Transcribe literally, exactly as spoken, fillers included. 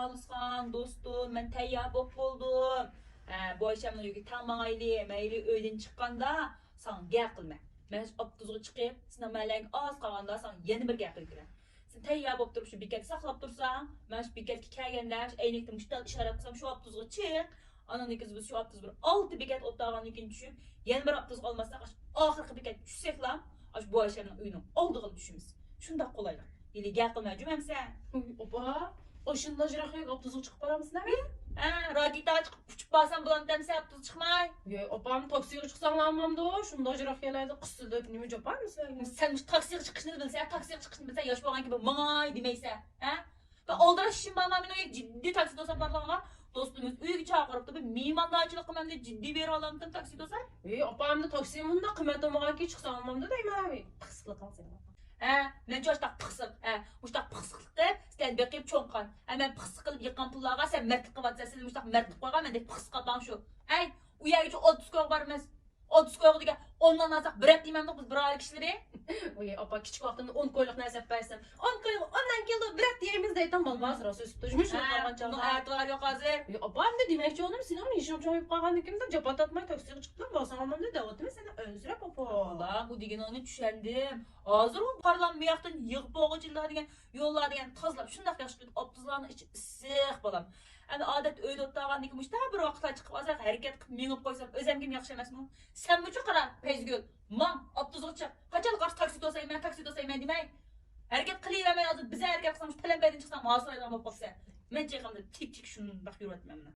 ئالىسخان دوستۇم، مەن تەييار بولۇپ بولدۇم. ھە، بۇ ئايشەمنىڭ ئۆيىگە تەڭ ماڭايلى، مەيلى ئۆيدىن چىققاندا ساڭا گەپ قىلىمەن. مەن ئاپتوبۇسقا چىقىپ، سېنىڭ مەھەللەڭگە ئاز قالغاندا ساڭا يەنە بىر گەپ قىلىپ كېلىمەن. سەن تەييار بولۇپ تۇرۇپ شۇ بېكەتتە ساقلاپ تۇرساڭ، مەن شۇ بېكەتكە كەلگەندە شۇ ئەينەكتىن مۇشتەل ئىشارەت قىلسام، شۇ ئاپتوبۇسقا چىق. ئاندىن كېيىن بىز شۇ ئاپتوبۇس بىر ئالتە بېكەت ئولتۇرغاندىن كېيىن چۈشۈپ، يەنە بىر ئاپتوبۇسقا ئالماساق، ئاشۇ ئاخىرقى بېكەتكە چۈشسەكلا، ئاشۇ بۇ ئايشەمنىڭ ئۆيىنىڭ ئالدىغىلا چۈشىمىز. شۇنداق قولايلىق. ھېلى گەپ قىلماي جۈمەمسەن. ئۇي، ئاپا، ئاشۇنداق يىراق يەرگە ئاپتوبۇسقا چىقىپ بارامسىلەر؟ ھە، راكېتاغا چىقىپ ئۇچۇپ بارسام بولامتەمسەن ئاپتوبۇسقا چىقماي؟ ياي، ئاپام، تاكسىغا چىقساڭلار بولمامدۇ؟ شۇنداق يىراق يەرلەردە قىستىلىپ، نېمە جاپا سىلەرگە؟ سەن مۇشۇ تاكسىغا چىقىشنى بىلسەن، تاكسىغا چىقىشنى بىلسەڭ، ياش بولغانكىن بىر ماڭاي دېمەيسەن، ھە؟ بىر ئالدىراش ئىشىم بارما مېنىڭ؟ جىددىي تاكسى توساپ بارغانغا، دوستىمىز ئۆيگە چاقىرىپتۇ، بىر مېھماندارچىلىق قىلمامدۇ، جىددىي بېرىۋالامتىم تاكسى توساپ؟ ئى، ئاپا، ئەمدى تاكسى مۇنداق قىممەت بولمىغانكى، چىقساڭ بولمامدۇ دەيمەن، ئەي. پىخسىقلىق قىلسا. ھە، مەنچە ئاشتاق پىخسىق، ھە، مۇشتاق پىخسىقلىق قىلىپ، سىلەرنى بېقىپ چوڭ قىلغان. ھە، مەن پىخسىق قىلىپ يىغقان پۇللارغا سەن مەردلىك قىلىۋاتىسەن، سىلەر مۇشتاق مەردلىك قىلغان، مەندەك پىخسىق ئاپاڭ شۇ. ھەي، ئۇ يەرگىچە ئوتتۇز كويغا بارىمىز. ئوتتۇز كويغا دېگەن ئون نان ئالساق بىر ھەپتە يېمەمدۇق بىز بىر ئائىلە كىشىلىرى. ۋاي ئاپا، كىچىك ۋاقتىمدا ئون كويلۇق نەرسە ئېلىپ بەرسەم، ئون كويغا ئون نان كېلىدۇ، بىر ھەپتە يەيمىز دەيتتىڭ، بالباس راست ئۆسۈپتۇ. مۇشۇ ھە، قالغان بۇنىڭ چاغدا ئەتىۋارى يوق ھازىر. ئى، ئاپا، ئەمدى دېمەكچى بولدۇم، سېنىڭ يېشىڭ چوڭىيىپ قالغاندىن كېيىن جاپا تارتماي تاكسىغا چىقتىڭ، بارساڭ بولامدۇ دەۋاتىمەن سېنى ئەنسىرەپ ئاپا. ۋاللا، بۇ دېگىنىڭنى چۈشەندىم. ھازىر ئۇ قارلام بۇ ياقتىن يىغىپ بولغۇچىلا دېگەن يوللار دېگەن تازىلاپ شۇنداق ياخشى كېتىپ، ئاپتوبۇسلارنىڭ ئىچى ئىسسىق بالام. ئەمدى ئادەتتە ئۆيدە ئولتۇرغاندىن كېيىن مۇشۇنداق بىر ۋاقىتلار چىقىپ ئازراق ھەرىكەت قىلىپ مېڭىپ قويسام ئۆزەمگىمۇ ياخشى ئەمەسمۇ؟ سەنمۇچۇ قارا پەيزىگۈل، ماڭ ئاپتوبۇسقا چىق. قاچانلا قارىسا تاكسى توسايمەن، تاكسى توسايمەن دېمەي. ھەرىكەت قىلىۋەرمەي ھازىر بىزە ھەرىكەت قىلساڭ شۇ پەلەمپەيدىن چىقساڭ ماڭا سورايدىغان بولۇپ قاپسەن. مەن چېقىمدا تىك تىك شۇنداق يۈرۈۋاتىمەن مانا.